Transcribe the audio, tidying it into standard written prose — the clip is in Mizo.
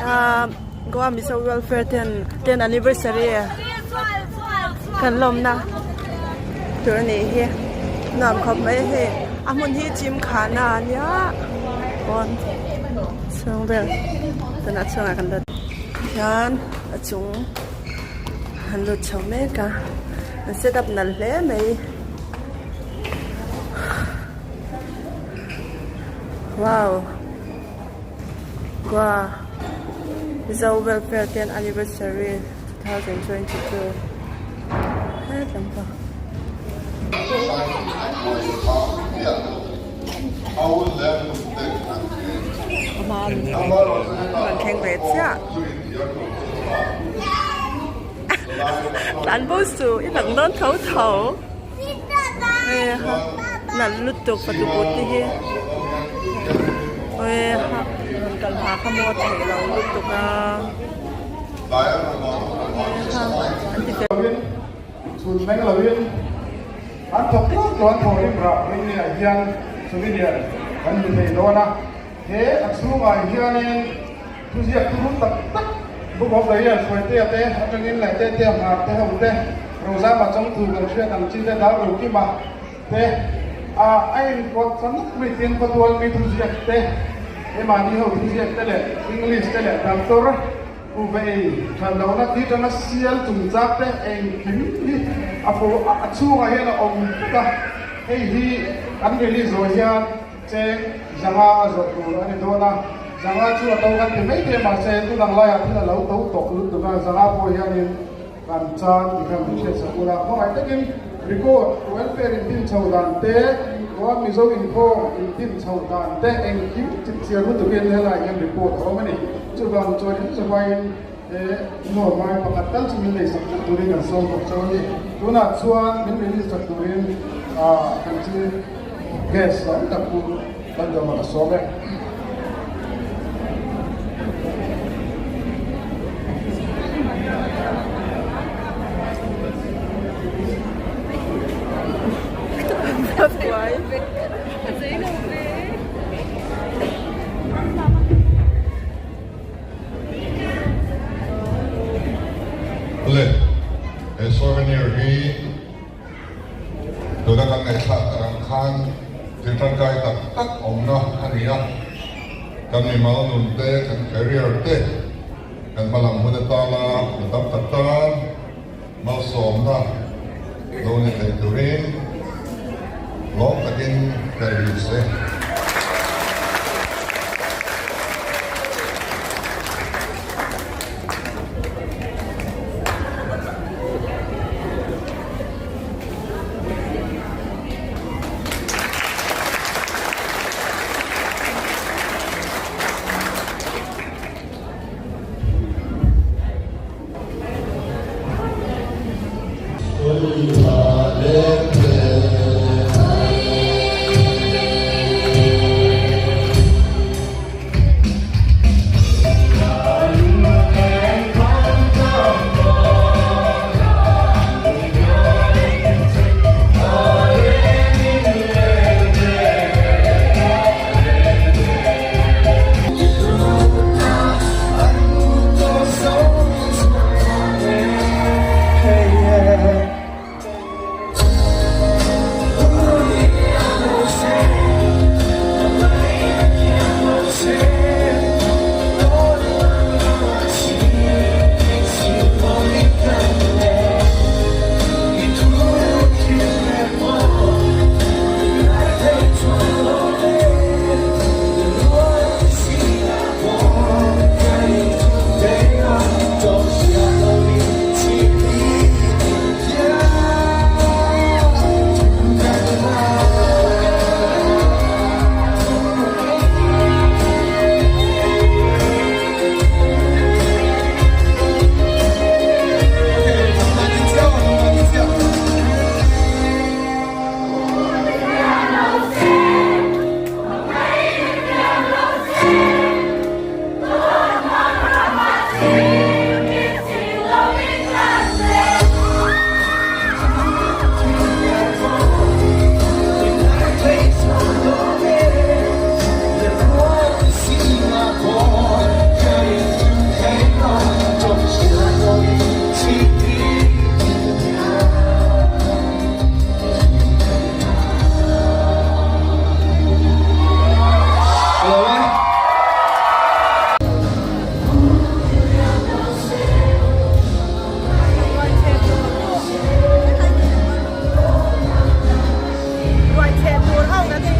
Ahh Goa Mizo Welfare ten ten anniversary kan lawmna tur a nih hi nuam khawp mai a hei a hmun hi gymkhana a nia pawn chhung vel tunah chhungah kan lut hian a chung an lut chho mek a an set up nalh hle mai. Wow Goa Mizo Welfare ten anniversary 2022 hetlam pawh. Kan thleng ve chiah. Tlan bo suh i lang dawn tho tho. Heiha nalh lutuk fatu kut te hi heiha rawn kal ha kha maw theih lo lutuk a heiha an ti fel. Chhun meng loin an thawk tlat chuan thawhrim rah ring ni ah hian souvenir kan hmu thei dawn a, he a chhungah hianin Thuziak thurun tak tak Book of the Year Hruaitea te atangin leh Tetea Hmar te ho te, Rozama Chawngthu kan hriat ang chi te, Dar Rokima te a a inkawt sa nuk mai tin Khawtual mi thuziak te, keimahni ho thuziak te leh English te leh Doctor Kuva ei that lohna thi tanga sial chungchak te engkim hi a a chhungah hian a awm vek a, hei hi kan release zawh hian Cheng zanga a zawrh tur a ni dawn a, zanga chu a to kan ti mai thei mahse tunang laiah thil a lo to tawh lutuk a, zanga pawh hianin kan chan ti khan min hriat sak ula, hmangaih takin record welfare in din chho dan te, Goa Mizo inkhawm in din chho dan te engkim chipchiar lutukin helaiah hian report a awm a ni. Chuvang chuan in zavaiin he nuamai pakhat tal chu min leisak ṭeuh turin kan sawm bawk chauh a ni. Tunah chuan min release ṭhat turin kan chi. Gas tam tak chu kan dawm a ka sawm e. Le, he souvenir hi Tuna kan ngaihthlak tak ang khan thil tangkai tak tak awmna a ni a, kan mimal nun te, kan career te, kan hmalam hun atana mi tam tak tan malsawmna lo ni thei turin lawm takin ka release e. tur ho kan hei.